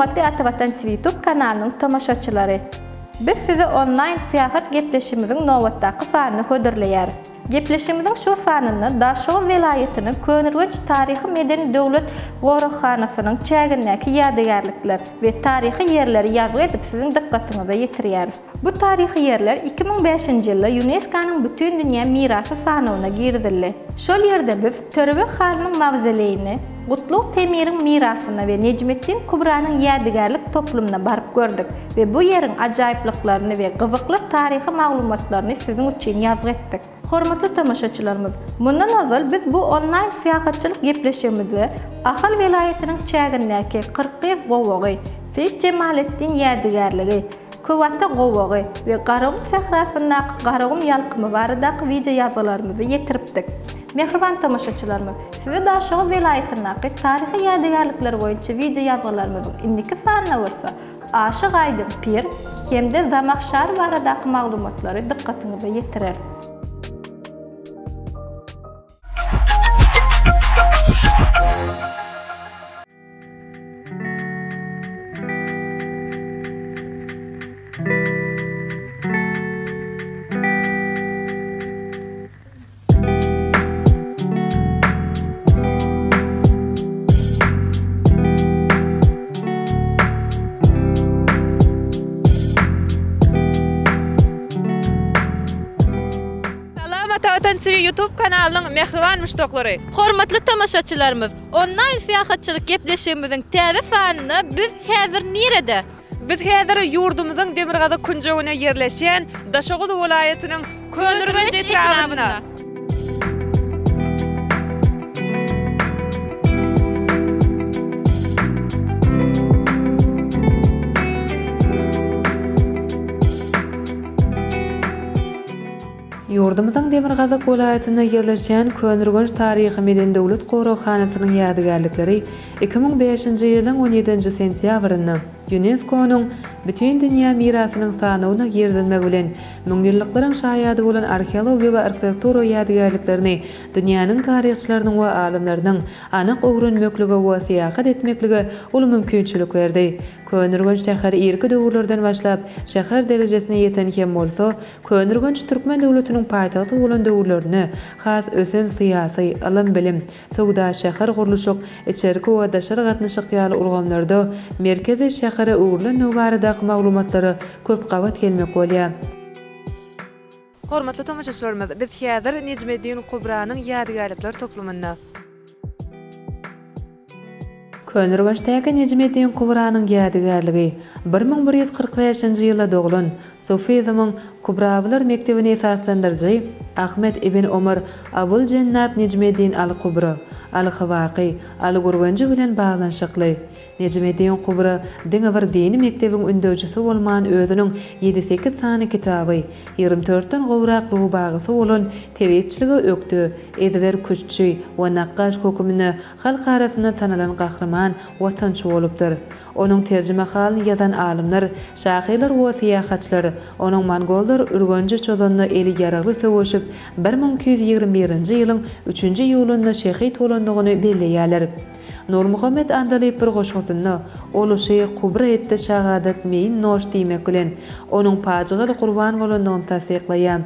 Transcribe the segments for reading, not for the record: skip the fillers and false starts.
Hormatly Atavatan TV YouTube kanalynyň tomaşaçylary! Biz size onlaýn syýahat gepleşigimiziň nobatdaky sanyny hödürleýäris. Gepleşigimiziň şu sanynda Daşoguz welaýatynyň Köneürgenç taryhy-medeni döwlet goraghanasynyň çägindäki ýadygärlikler we taryhy ýerleri ýazgy edip siziň dykgatyňyza ýetirýäris. Bu taryhy ýerler 2005-nji ýylda Ýunesko-nyň Bütindünýä mirasy sanawyna girizildi. Şol ýerde biz Törebeg hanyň mawzoleýine, Gutlug Temiriň mirasyna we Nejmeddin Kubranyň ýadygärlik toplumyna baryp gördük we bu ýeriň ajaýyplyklaryny we gyzykly taryhy maglumatlaryny siziň üçin ýazgy etdik. Hormatly tomaşaçylarymyz, mundan ozal biz bu onlaýn syýahatçylyk gepleşigimizde Ahal welaýatynyň çägindäki Kyrkgyz gowagy, Seýit Jemaleddin ýadygärligi, Köwata gowagy we Garagum sährasyndaky Garagum ýalkymy baradaky wideo ýazgylarymyzy ýetiripdik. Mähriban tomaşaçylarymyz, size Daşoguz welaýatyndaky taryhy ýadygärlikler boýunça wideo ýazgylarymyzyň indiki sanynda bolsa Aşyk Aýdyň pir hem-de Zamahşar baradaky maglumatlary dykgatyňyza ýetireris. Salam Ata Watan TV YouTube kanalynyň mähriban muşdaklary! Hormatly tomaşaçylarymyz! Onlaýn syýahatçylyk gepleşigimiziň täze sanynda biz häzir nirede? Biz häzir ýurdumyzyň demirgazyk künjeginde ýerleşýän Daşoguz welaýatynyň Köneürgenç etrabynda. Ýurdumyzyň demirgazyk welaýatynda ýerleşýän Köneürgenç taryhy-medeni döwlet goraghanasynyň ýadygärlikleri 2005-nji ýylyň on ýedinji sentýabrynda Ýunesko-nyň Bütindünýä mirasynyň sanawyna girizilmegi bilen, müňýyllyklaryň şaýady bolan arheologiýa we arhitektura ýadygärliklerini dünýäniň taryhçylarynyň we alymlarynyň anyk öwrenmeklige we syýahat etmeklige uly mümkinçilik berdi. Köneürgenç şäheri irki döwürlerden başlap şäher derejesine ýeten hem bolsa, Köneürgenç türkmen döwletiniň paýtagty bolan döwürlerinde has ösen syýasy, ylym-bilim, söwda, şähergurluşyk, içerki we daşary gatnaşyk ýaly ulgamlarda merkezi şähere öwrülendigi baradaky maglumatlara köp gabat gelmek bolýar. Hormatly tomaşaçylarymyz, biz häzir Nejmeddin Kubranyň ýadygärlikler toplumynda. Köneürgençdäki Nejmeddin Kubranyň ýadygärligi 1145-nji ýylda doglan, sufizmiň Kubrawylar mekdebini esaslandyryjy Ahmet ibn Omar Abul Jennap Nejmeddin al-Kubra, al-Hywaky, al-Gürgenji bilen baglanyşykly. Nejmeddin Kubra diňe bir dini mekdebiň ündewjisi bolman özüniň ýedi-sekiz sany kitaby, 24 dörtden gowrak rubagysy bolan tebipçilige ökde, ezber küştçi we nakgaş höküminde halk arasynda tanalan gahryman watançy bolupdyr. Onuň terjimehalyny ýazan alymlar, şahyrlar we syýahatçylar onuň mongollar Ürgenje çozanda eli ýaragly söweşip, 1221-nji ýylyň üçünji iýulynda şehit bolandygyny belleýärler. Nurmuhammet Andalyp bir goşgusynda, Oluşy kubra etdi şagadat meýin noş diýmek bilen, onuň pajygaly gurban bolandygyny tassyklaýar.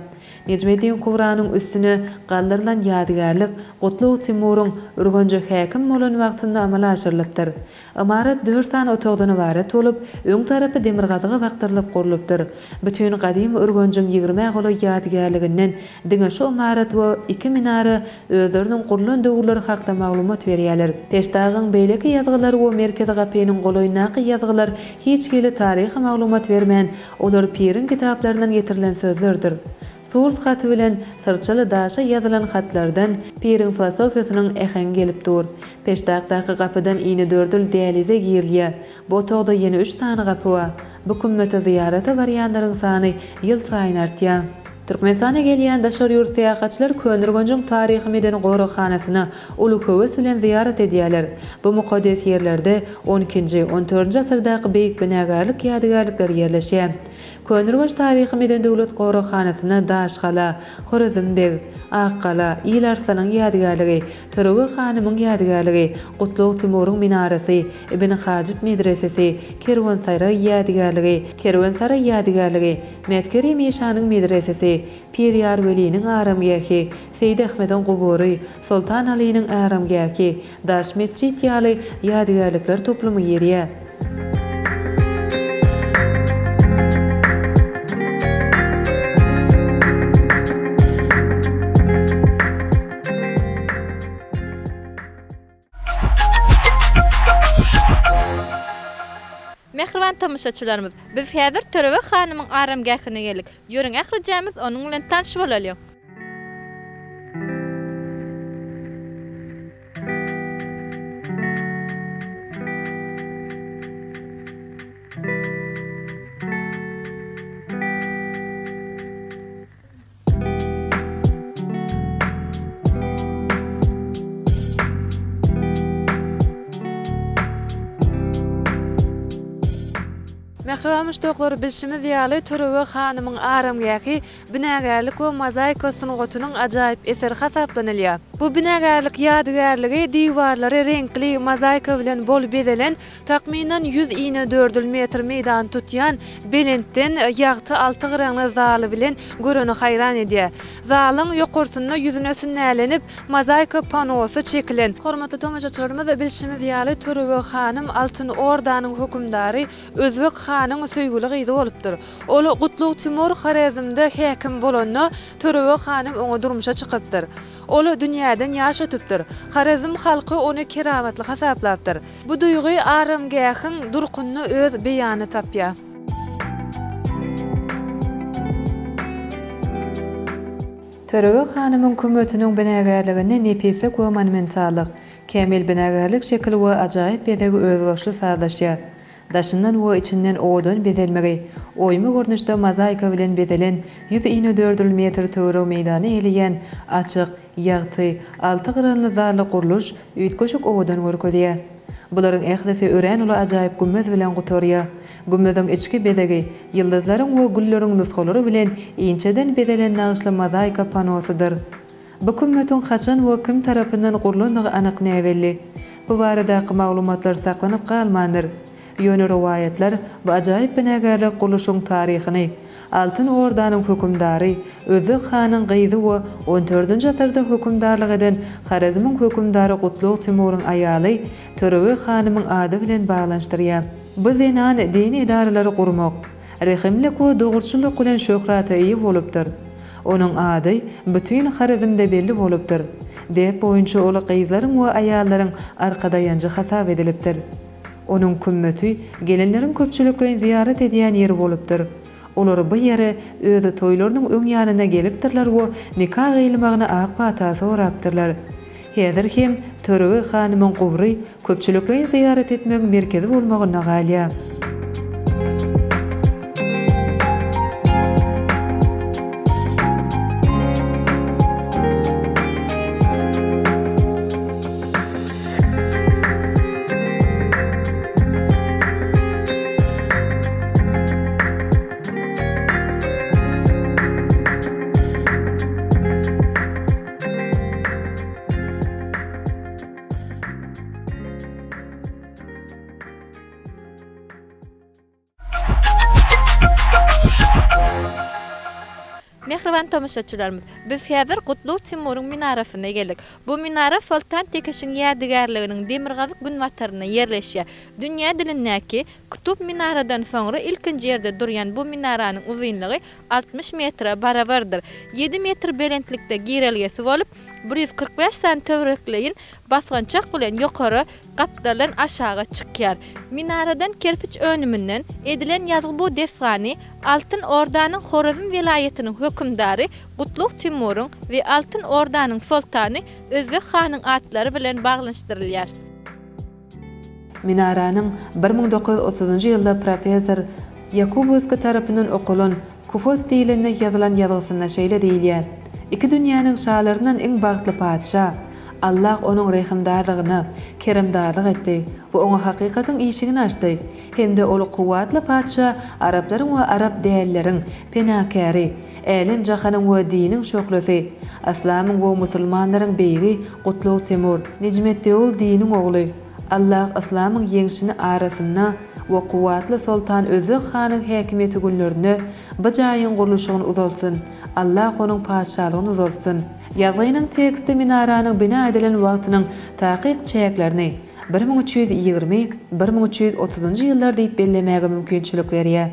Nejmeddin Kubranyň üstüne galdyrylan ýadygärlik Gutlug Timuryň Ürgenje häkim bolan wagtynda amala aşyrylypdyr. Ymarat dört sany otagdan ybarat bolup, öň tarapy demirgazyga bakdyrylyp gurlupdyr. Bütin gadymy Ürgenjiň ýigrimä golaý ýadygärliginden diňe şu ymarat we iki minara özleriniň gurlan döwürleri hakda maglumat berýärler. Peştagyň beýleki ýazgylary we merkezi gapynyň golaýyndaky ýazgylar hiç hili taryhy maglumat bermän, olar piriň kitaplaryndan getirilen sözlerdir. Surs haty bilen syrçaly daşa ýazylan hatlardan piriň filosofiýasynyň äheňi gelip dur. Peştakdaky gapydan inedördül dälize girilýär. Bu otagda ýene üç sany gapy bar. Bu kümmete zyýarata barýanlaryň sany ýylsaýyn artýar. Türkmenistana gelýän daşary ýurt syýahatçylar Köneürgenjiň taryhy-medeni goraghanasyna uly höwes bilen zyýarat edýärler. Bu mukaddes ýerlerde on ikinji, on dördünji asyrdaky beýik binagärlik ýadygärlikleri ýerleşýär. Köneürgenç taryhy-medeni döwlet goraghanasynda Daşgala, Horezm beg, Akgala, Il Arslanyň ýadygärligi, Törebeg hanymyň ýadygärligi, Gutlug Timuryň minarasy, Ibn Hajyp medresesi, Kerwensaraý ýadygärligi, Kerwensaraý ýadygärligi, Mätkerim işanyň medresesi, Pirýar Weliniň aramgähi, Seýit Ahmediň gubury, Soltan Alynyň aramgähi, Daş metjit ýaly ýadygärlikler toplumy girýär. Mähriban tomaşaçylarymyz, biz häzir Törebeg hanymyň aramgähine geldik. Ýörüň ählijämiz onuň bilen tanyş bolalyň. Mähriban muşdaklar, bilşimiz ýaly, Törebeg hanymyň aramgähi binagärlik we mozaika sungatynyň ajaýyp eseri hasaplanylýar. Bu binagärlik ýadygärligi diwarlary reňkli mozaika bilen bol bezelen, takmynan 100 inedördül metr meýdany tutýan belentden ýagty altygyraňly zaly bilen göreni haýran edýär. Zalyň ýokarsynda ýüzüne sünnälenip mozaika panosy çekilen. Hormatly tomaşaçylarymyz, bilşimiz ýaly, Törebeg hanym Altyn Ordanyň hökümdary Özbek hanyň söýgüli gyzy bolupdyr. Ol Gutlug Timur Horezmde häkim bolanda, Törebeg hanym oňa durmuşa çykypdyr. Ol dünýäden ýaş ötüpdir. Horezm halky ony keramatly hasaplapdyr. Bu duýgy aramgähiň durkunda öz beýanyny tapýar. Törebeg hanymyň kümmetiniň binagärliginde nepislik we monumentallyk, kämil binagärlik şekili we ajaýyp bezegi özboluşly sazlaşýar. Daşyndan we içinden owadan bezelmegi, oýma görnüşde mozaika bilen bezelen 124 metr töweregi meýdany eýeleýän açyk, ýagty, alty gyranly zally gurluş üýtgeşik owadan görkezýär. Bularyň ählisi örän uly ajaýyp gümmez bilen gutarýar. Gümmeziň içki bezegi, ýyldyzlaryň we gülleriň nusgalary bilen inçeden bezelen nagyşly mozaika panosydyr. Bu kümmetiň haçan we kim tarapyndan gurlandygy anyk näbelli. Bu baradaky maglumatlar saklanyp galmandyr. Ýöne rowaýatlar bu ajaýyp binagärlik gurluşygyň taryhyny Altyn Ordanyň hökümdary Özbek hanyň gyzy we on dördünji asyrda hökümdarlyk eden Horezmiň hökümdary Gutlug Timuryň aýaly Törebeg hanymyň ady bilen baglanyşdyrýar. Bu zenan dini edaralary gurmak, rehimlilik we dogruçyllyk bilen şöhrata eýe bolupdyr. Onuň ady bütin Horezmde belli bolupdyr. Däp boýunça ol gyzlaryň we aýallaryň arkadaýanjy hasap edilipdir. Onuň kümmeti gelenleriň köpçülikleýin zyýarat edýän ýeri bolupdyr. Olar bu ýere öz toýlarynyň öň ýanynda gelipdirler we nika gyýylmagyny ak pata sorapdyrlar. Häzir hem Törebeg hanymyň gubry köpçülikleýin zyýarat etmegiň merkezi bolmagynda galýar. Mähriban tomaşaçylarymyz, biz häzir Gutlug Timuryň minarasyna geldik. Bu minara Soltan Tekeşiň ýadygärliginiň demirgazyk-günbatarynda ýerleşýär. Dünýä dilindäki Kutub minaradan soňra ilkinji ýerde durýan bu minaranyň uzynlygy 60 metre barabardyr. Ýedi metr belentlikde girelgesi bolup, 145 sany töwerekleýin basgançak bilen ýokary, gapdaldan aşaga çykýar. Minaradan kerpiç önüminden edilen ýazgy bu desgany Altyn Ordanyň Horezm welaýatynyň hökümdary Gutlug Timuryň we Altyn Ordanyň soltany Özbek hanyň atlary bilen baglanyşdyrylýar. Minaranyň 1930-njy ýylda professor Ýakubowskiý tarapyndan okalan Kufos dilinde ýazylan ýazgysynda şeýle diýilýär, Iki dünýäniň şalaryndan iň bagtly patyşa! Allah onuň rehimdarlygyna keremdarlyk etdi we oňa hakykatyň işigini açdy hem-de ol kuwwatly patyşa araplaryň we arap dälleriň penakäri, älem-jahanyň we diniň şöhlesi, yslamyň we musulmanlaryň beýigi Gutlug Temur, Nejmeddöwül diniň ogly, Allah yslamyň ýeňşini arasynda we kuwwatly soltan Özbek hanyň häkimiýeti günlerinde bu jaýyň gurluşygyny uzaltsyn, Allah onuň patyşalygyny uzaltsyn. Ýazgynyň teksti minaranyň bina edilen wagtynyň takyk çäklerini, 1320, 1330-njy ýyllar diýip bellemäge mümkinçilik berýär.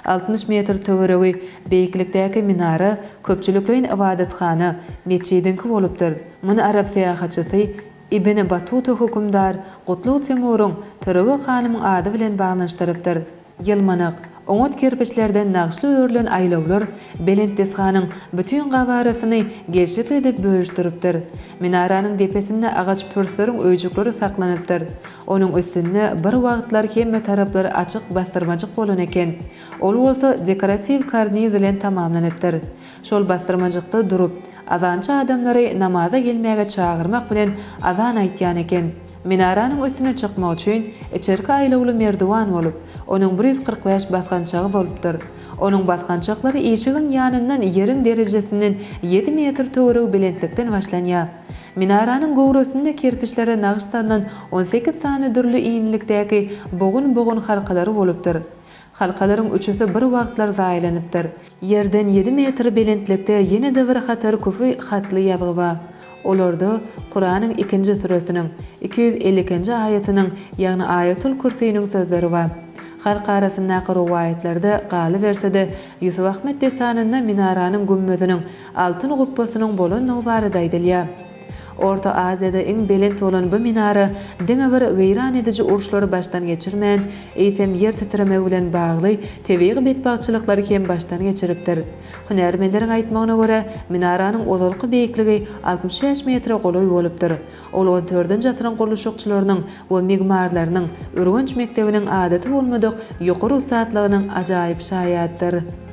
60 metr töweregi beýiklikdäki minara köpçülikleýin ybadathana, metjidiňki bolupdyr. Muny arap syýahatçysy Ibn Batuta hökümdar Gutlug Timuryň Törebeg hanymyň ady bilen baglanyşdyrypdyr. Ýylmanak, oňat kerpiçlerden nagyşly örülen aýlawlar belent desganyň bütin gabarasyny gelşikli edip bölüşdiripdir. Minaranyň depesinde agaç pürsleriň öýjükleri saklanypdyr. Onuň üstünde bir wagtlar hemme taraplary açyk basdyrmajyk bolan eken. Ol bolsa dekoratiw karniz bilen tamamlanypdyr. Şol basdyrmajykda durup, azançy adamlary namaza gelmäge çagyrmak bilen azan aýtýan eken. Minaranyň üstüne çykmak üçin içerki aýlawly merdiwan bolup, onuň 145 basgançagy bolupdyr. Onuň basgançaklary işigiň ýanyndan ýeriň derejesinden ýedi metr töweregi belentlikden başlanýar. Minaranyň göwresinde kerpiçlere nagyş salnan 18 sany dürli inlikdäki bogun-bogun halkalary bolupdyr. Halkalaryň üçüsi bir wagtlar zaýalanypdyr. Ýerden ýedi metr belentlikde ýene-de bir hatar küfi hatly ýazgy bar. Olarda Kuranyň ikinji süresiniň, 252-nji aýatynyň, ýagny Aýatul Kürsiniň sözleri bar. Halk arasyndaky rowaýatlarda, galyberse-de, Ýusup Ahmet dessanynda minaranyň gümmeziniň altyn gupbasynyň bolandygy barada aýdylýar. Orta Aziýada iň belent bolan bu minara diňe bir weýran ediji uruşlary başdan geçirmän, eýsem ýer titremegi bilen bagly tebigy betbagtçylyklary hem başdan geçiripdir. Hünärmenleriň aýtmagyna görä, minaranyň ozalky beýikligi 65 metre golaý bolupdyr. Ol on dördünji asyryň gurluşykçylarynyň we migmarlarynyň Ürgenç mekdebiniň adaty bolmadyk ýokary ussatlygynyň ajaýyp şaýadydyr.